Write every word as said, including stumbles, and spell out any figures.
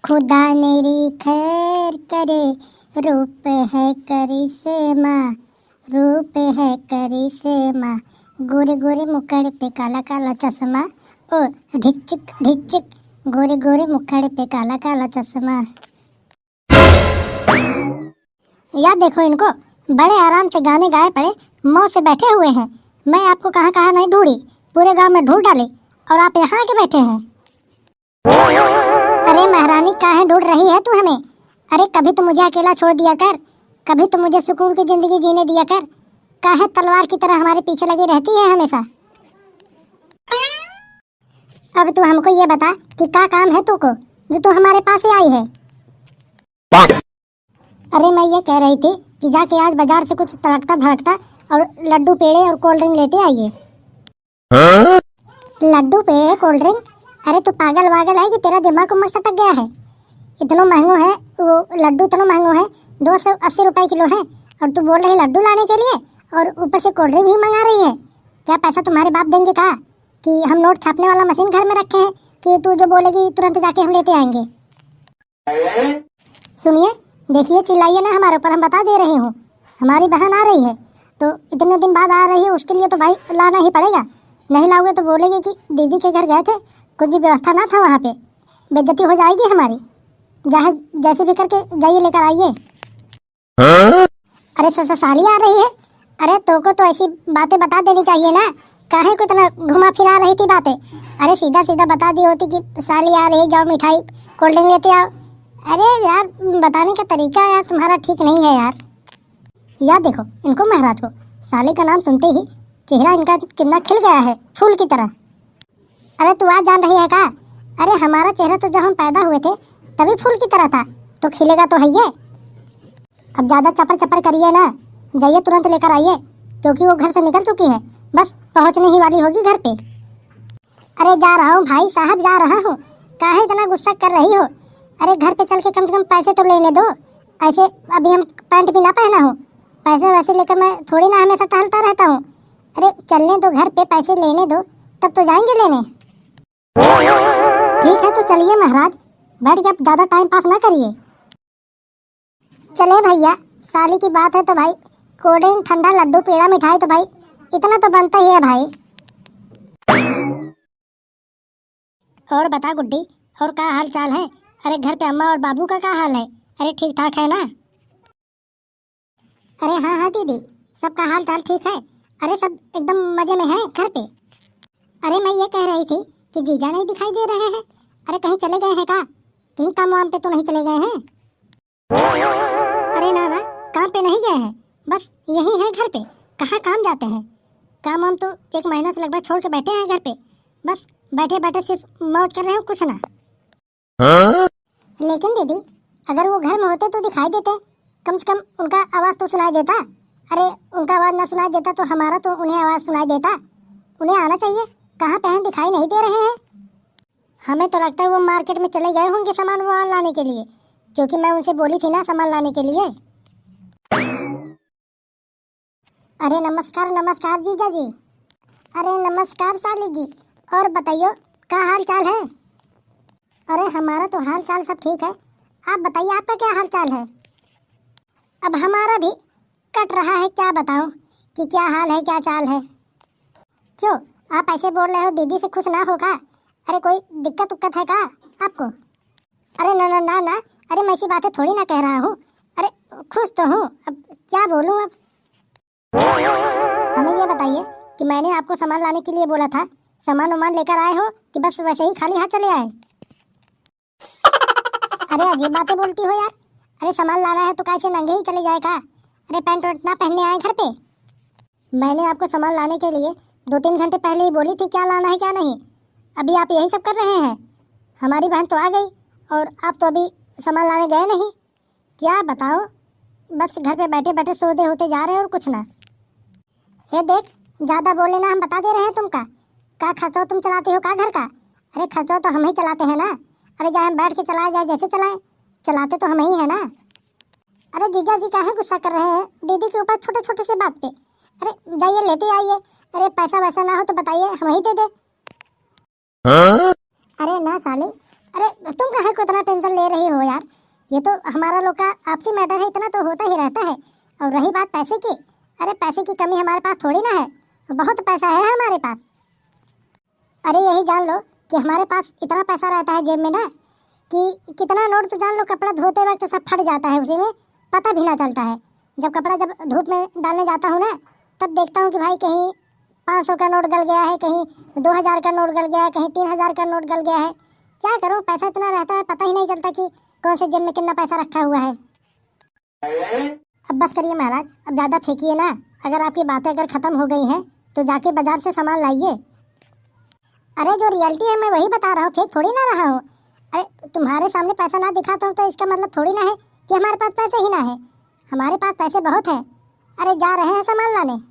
खुदा मेरी खैर करे, रूप है करिश्मा, रूप है करिश्मा। गोरे गोरे मुखड़ पे काला काला चश्मा, ओ ढिकचिक ढिकचिक, गोरे गोरे मुखड़ पे काला काला चश्मा। या देखो इनको, बड़े आराम से गाने गाए पड़े, मौज से बैठे हुए हैं। मैं आपको कहाँ कहाँ नहीं ढूंढी, पूरे गांव में ढूंढ डाली और आप यहाँ आके बैठे हैं। अरे महारानी, काहे ढूंढ रही है तू हमें? अरे कभी तो मुझे अकेला छोड़ दिया कर, कभी तो मुझे सुकून की जिंदगी जीने दिया कर। काहे तलवार की तरह हमारे पीछे लगी रहती है हमेशा? अब तू हमको ये बता कि का काम है तू को, जो तू हमारे पास ही आई है? अरे मैं ये कह रही थी कि जाके आज बाजार से कुछ तड़कता भड़कता और लड्डू पेड़े और कोल्ड ड्रिंक लेते आइए। हाँ? लड्डू पेड़े कोल्ड ड्रिंक? अरे तू पागल वागल है कि तेरा दिमाग को मत सटक गया है? इतनो महंगो है वो लड्डू, इतनो महंगो है, दो सौ अस्सी रुपए किलो है, और तू बोल रही लड्डू लाने के लिए और ऊपर से कोल्ड ड्रिंक भी मंगा रही है। क्या पैसा तुम्हारे बाप देंगे का, कि हम नोट छापने वाला मशीन घर में रखे हैं कि तू जो बोलेगी तुरंत जाके हम लेते आएंगे? सुनिए, देखिए, चिल्लाइए ना हमारे ऊपर, हम बता दे रही हूँ, हमारी बहन आ रही है तो इतने दिन बाद आ रही है, उसके लिए तो भाई लाना ही पड़ेगा। नहीं लाओगे तो बोलेगी कि दीदी के घर गए थे, कुछ भी व्यवस्था ना था वहाँ पे, बेइज्जती हो जाएगी हमारी। चाहे जैसे भी करके जाइए, लेकर आइए। हाँ? अरे स-, स-, साली आ रही है। अरे तोको तो ऐसी बातें बता देनी चाहिए ना, काहे को इतना घुमा फिरा रही थी बातें? अरे सीधा सीधा बता दी होती कि साली आ रही है, जाओ मिठाई कोल्ड ड्रिंक लेते आओ। अरे यार, बताने का तरीका यार तुम्हारा ठीक नहीं है यार। या देखो इनको महाराज को, साली का नाम सुनते ही चेहरा इनका कितना खिल गया है, फूल की तरह। अरे तू आज जान रही है का? अरे हमारा चेहरा तो जब हम पैदा हुए थे तभी फूल की तरह था, तो खिलेगा तो है ये। अब ज्यादा चपर चपर करिए ना, जाइए तुरंत लेकर आइए, क्योंकि वो घर से निकल चुकी है, बस पहुंचने ही वाली होगी घर पे। अरे जा रहा हूँ भाई साहब, जा रहा हूँ, काहे इतना गुस्सा कर रही हो? अरे घर पे चल के कम से कम पैसे तो लेने दो, ऐसे अभी हम पैंट भी ना पहना हूँ, पैसे वैसे लेकर मैं थोड़ी ना हमेशा टहलता रहता हूँ। अरे चलने दो, घर पे पैसे लेने दो, तब तो जाएंगे लेने। ठीक है तो चलिए महाराज, बैठ के अब ज्यादा टाइम पास ना करिए। चले भैया, साली की बात है तो भाई, कोल्ड ड्रिंक, ठंडा, लड्डू, पेड़ा, मिठाई तो भाई इतना तो बनता ही है भाई। और बता गुड्डी, और का हाल चाल है? अरे घर पे अम्मा और बाबू का का हाल है? अरे ठीक ठाक है ना? अरे हाँ हाँ दीदी, सबका हाल चाल ठीक है। अरे सब एकदम मजे में है घर पे। अरे मैं ये कह रही थी कि जीजा नहीं दिखाई दे रहे हैं, अरे कहीं चले गए हैं का? कहीं काम वाम पे तो नहीं चले गए हैं? अरे ना ना, काम पे नहीं गए हैं, बस यही है घर पे। कहाँ काम जाते हैं? काम वाम तो एक महीना से लगभग छोड़ के बैठे हैं घर पे, बस बैठे बैठे सिर्फ मौज कर रहे हो, कुछ ना। हाँ? लेकिन दीदी, अगर वो घर में होते तो दिखाई देते, कम से कम उनका आवाज तो सुनाई देता। अरे उनका आवाज ना सुनाई देता तो हमारा तो उन्हें आवाज सुनाई देता। उन्हें आना चाहिए, कहाँ पे हैं, दिखाई नहीं दे रहे हैं। हमें तो लगता है वो मार्केट में चले गए होंगे सामान वामान लाने के लिए, क्योंकि मैं उनसे बोली थी ना सामान लाने के लिए। अरे नमस्कार, नमस्कार जीजा जी। अरे नमस्कार साली जी, और बताइयो, का हाल चाल है? अरे हमारा तो हाल चाल सब ठीक है, आप बताइए आपका क्या हाल चाल है? अब हमारा भी कट रहा है, क्या बताऊं कि क्या हाल है क्या चाल है। क्यों, आप ऐसे बोल रहे हो, दीदी से खुश ना हो का? अरे कोई दिक्कत उक्कत है का आपको? अरे ना ना ना ना, अरे मैं ऐसी बातें थोड़ी ना कह रहा हूँ। अरे खुश तो हूँ, अब क्या बोलूँ अब। हमें ये बताइए कि मैंने आपको सामान लाने के लिए बोला था, सामान वामान लेकर आए हो कि बस वैसे ही खाली हाथ चले आए? अरे अजीब बातें बोलती हो यार। अरे सामान लाना है तो कैसे नंगे ही चले जाए का? अरे पैंट वैंट ना पहनने आए घर पे? मैंने आपको सामान लाने के लिए दो तीन घंटे पहले ही बोली थी क्या लाना है क्या नहीं। अभी आप यही सब कर रहे हैं। हमारी बहन तो आ गई और आप तो अभी सामान लाने गए नहीं। क्या बताओ, बस घर पे बैठे बैठे सौदे होते जा रहे हैं और कुछ ना। हे देख, ज्यादा बोले ना, हम बता दे रहे हैं तुमका। का खर्चो तुम चलाते हो का घर का? अरे खर्चो तो हम ही चलाते हैं ना। अरे चाहे हम बैठ के चलाए, चाहे जैसे चलाए, चलाते तो हम ही है ना। अरे जीजा जी काहे गुस्सा कर रहे हैं दीदी के ऊपर छोटे छोटे से बात पे? अरे जाइए लेते आइए। अरे पैसा वैसा ना हो तो बताइए, हम ही दे दे। हाँ? अरे ना साली, अरे तुम काहे को इतना टेंशन रही हो यार, ये तो हमारा लोग का आपसी मैटर है, इतना तो होता ही रहता है। और रही बात पैसे की, अरे पैसे की कमी हमारे पास थोड़ी ना है, बहुत पैसा है हमारे पास। अरे यही जान लो कि हमारे पास इतना पैसा रहता है जेब में ना कि कितना नोट तो जान लो कपड़ा धोते वक्त सब फट जाता है, उसी में पता भी ना चलता है। जब कपड़ा जब धूप में डालने जाता हूँ ना, तब देखता हूँ कि भाई कहीं पाँच सौ का नोट गल गया है, कहीं दो हज़ार का नोट गल गया है, कहीं तीन हज़ार का नोट गल गया है। क्या करूँ, पैसा इतना रहता है, पता ही नहीं चलता कि कौन से जेब में कितना पैसा रखा हुआ है। अब बस करिए महाराज, अब ज़्यादा फेंकिए ना। अगर आपकी बातें अगर ख़त्म हो गई हैं तो जाके बाज़ार से सामान लाइए। अरे जो रियलिटी है मैं वही बता रहा हूँ, फेंक थोड़ी ना रहा हूँ। अरे तुम्हारे सामने पैसा ना दिखाता हूँ तो इसका मतलब थोड़ी ना है कि हमारे पास पैसे ही ना है। हमारे पास पैसे बहुत हैं। अरे जा रहे हैं सामान लाने।